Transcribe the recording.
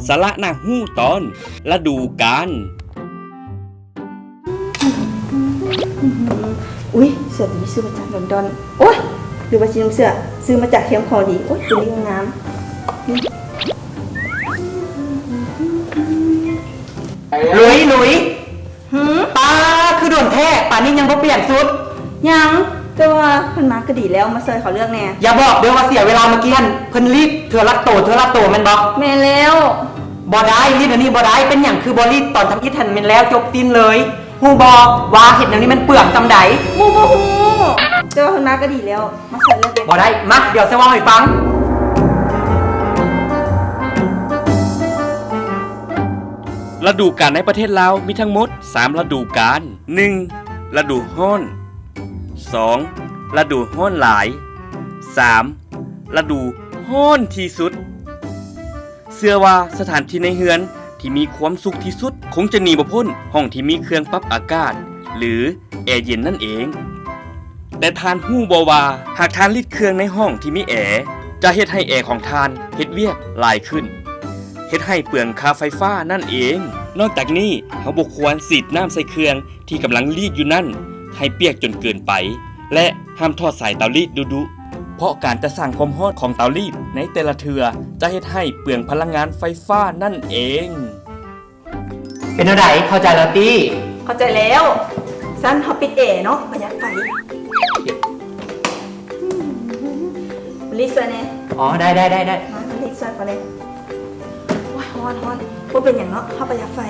ສາລະໜ້າຮູ້ຕອນລະດູການ. ອຸ້ຍ ເສື້ອໂຕນີ້ຊື້ມາຈາກລອນດອນ. ໂອ້ຍ ຫຼືວ່າຊິນຸ່ງເສື້ອ ຊື້ມາຈາກແຄມຂອງດີ. ໂອ້ຍ ໂຕນີ້ກໍງາມ. ລຸຍ ລຸຍ. ຫື? ປ້າ ຄືດົນແທ້ ປານນີ້ຍັງບໍ່ປ່ຽນຊຸດ? ຍັງ ແຕ່ວ່າເພິ່ນມາກໍດີແລ້ວ ມາຊ່ອຍເຂົາເລືອກແດ່. ຢ່າບອກເດີ້ວ່າເສຍເວລາ. ເມື່ອກີ້ຫັ້ນເພິ່ນລີດເທື່ອລະໂຕ ເທື່ອລະໂຕແມ່ນບໍ່? ແມ່ນແລ້ວ. ບໍ່ໄດ້ ລີດອັນນີ້ບໍ່ໄດ້. ເປັນຫຍັງຄືບໍ່ລີດຕອນທຳອິດຫັ້ນແມ່ນແລ້ວຈົບສິ້ນເລີຍ? ຮູ້ບໍ່ວ່າເຮັດແນວນີ້ມັນເປືອງສ່ຳໃດ? ໝູ່ບໍ່ຮູ້ ແຕ່ວ່າເພິ່ນມາກໍດີແລ້ວ ມາຊ່ອຍເລືອກແດ່. ບໍ່ໄດ້ ມາ ດຽວຊິເວົ້າໃຫ້ຟັງ. ລະດູການໃນປະເທດລາວມີທັງໝົດສາມລະດູການ. ໜຶ່ງ ລະດູຮ້ອນ. ສອງ ລະດູຮ້ອນຫຼາຍ. ສາມ ລະດູຮ້ອນທີ່ສຸດ. ເຊື່ອວ່າສະຖານທີ່ໃນເຮືອນທີ່ມີຄວາມສຸກທີ່ສຸດ ຄົງຈະໜີບໍ່ພົ້ນຫ້ອງທີ່ມີເຄື່ອງປັບອາກາດ ຫຼື ແອເຢັນນັ້ນເອງ. ແຕ່ທ່ານຮູ້ບໍ່ວ່າ ຫາກທ່ານລີດເຄື່ອງໃນຫ້ອງທີ່ມີແອ ຈະເຮັດໃຫ້ແອຂອງທ່ານເຮັດວຽກຫຼາຍຂຶ້ນ, ເຮັດໃຫ້ເປືອງຄ່າໄຟຟ້ານັ້ນເອງ. ນອກຈາກນີ້, ເຮົາບໍ່ຄວນສີດນ້ຳໃສ່ເຄື່ອງທີ່ກຳລັງລີດຢູ່ນັ້ນໃຫ້ປຽກຈົນເກີນໄປ ແລະ ຫ້າມຖອດສາຍເຕົາລີດດຸໆ, ເພາະການຈະສ້າງຄວາມຮ້ອນຂອງເຕົາລີດໃນແຕ່ລະເທື່ອ ຈະເຮັດໃຫ້ເປືອງພະລັງງານໄຟຟ້ານັ້ນເອງ. ເປັນແນວໃດ? ເຂົ້າໃຈແລ້ວຕິ? ເຂົ້າໃຈແລ້ວ. ຊັ້ນເຮົາປິດແອເນາະ, ປະຢັດໄຟ. ລີດຊ່ອຍແດ່. ອໍ ໄດ້ ໄດ້ ໄດ້ ໄດ້. ມາ ລີດຊ່ອຍຂ້ອຍແດ່. ໂອ້ຍ ຮ້ອນ ຮ້ອນ. ບໍ່ເປັນຫຍັງເນາະ, ເຮົາປະຢັດໄຟ.